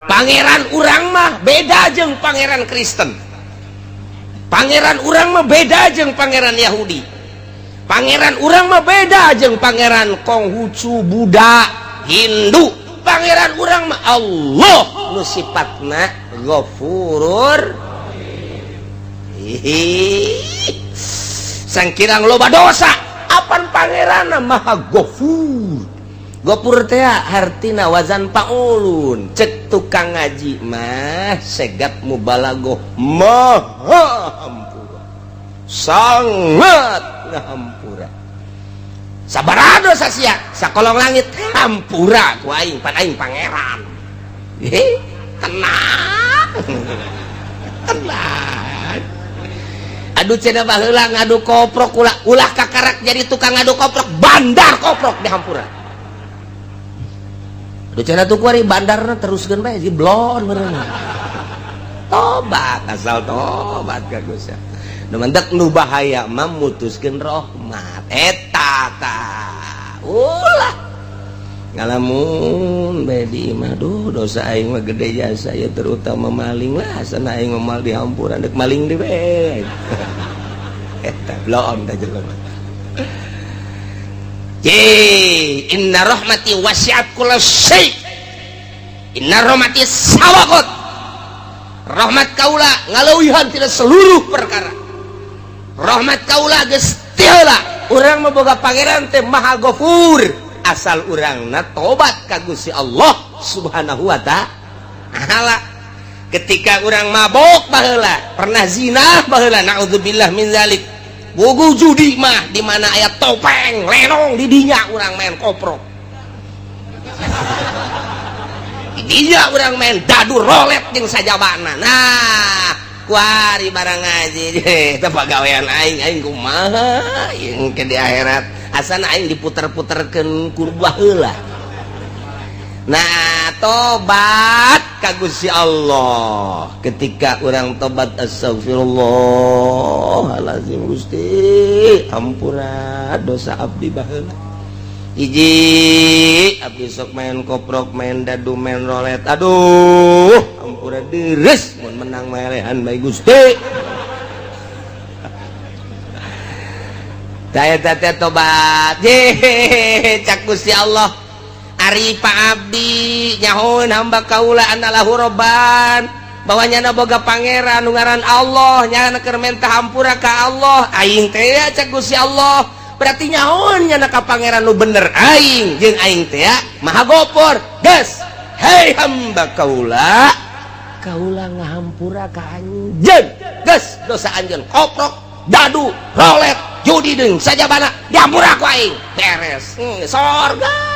Pangeran urang mah beda jeung pangeran Kristen. Pangeran urang mah beda jeung pangeran Yahudi. Pangeran urang mah beda jeung pangeran Konghucu, Buddha, Hindu. Pangeran urang mah Allah nu sifatna Ghafurur. Sangkirang loba dosa, apan pangeran Maha Ghafur. Gopur teh hartina wazan paulun, cek tukang ngaji mah segap mubalagoh maha hampura, sangat ngahampura. Sabaraha dosa sia sakolong langit hampura ku aing, pan aing pangeran. Tenang, tenang. Aduh, cenah baheula ngadu koprok, ulah ulah kakarak jadi tukang ngadu koprok, bandar koprok dihampura. Aduh, cenah tuh kuari bandarna teruskeun bae si blon meureun. Tobat, asal tobat ka Gusti. Nu mentek nu bahaya mah mutuskeun rahmat. Eta tah. Ulah ngalamun bae di imah, duh dosa aing mah gede jasa ya, terutama maling lah, asana aing mah moal dihampura, dek maling deui bae. Eta blon da jelema. Ye, inna rahmati wasi'at kulla syai. Inna rahmati sabaqat. Rahmat kaula ngaleuwihan tina seluruh perkara. Rahmat kaula geus ti heula. Urang mah boga pangeran teh Maha Ghafur. Asal urangna tobat ka Gusti Allah Subhanahu wa ta'ala. Ketika urang mabok baheula, pernah zina baheula, naudzubillah min zalik. Bogo judi mah di mana aya topeng lenong di dinya urang main koprok. Di dinya urang main dadu rolet jeung sajabana. Nah, kuari barang ngaji eta pagawean aing, aing kumaha jeung ke di akhirat asana aing diputer-puterkeun ku baheula. Nah, tobat ka Gusti Allah. Ketika orang tobat, astagfirullahalazim, Gusti ampura dosa abdi baheula. Hiji abdi sok main koprok, main dadu, main rolet. Aduh, ampura deres mun menang melehan bae Gusti. Tah eta teh tobat. Ye, cak Gusti Allah. Ari Pak Abdi nyahoeun hamba kaula anallahu robban, bahwa nyana boga pangeran nu ngaran Allah, nyana keur menta hampura ka Allah. Aing teh cak Gusti Allah, berarti nyahoeun nyana ka pangeran nu bener aing jeung aing teh Maha Gopor. Geus, hei hamba kaula, kaula ngahampura ka anjeun. Geus dosa anjeun koprok, dadu, rolet, judi deung sajabana dihampura ku aing. Beres. Sorga.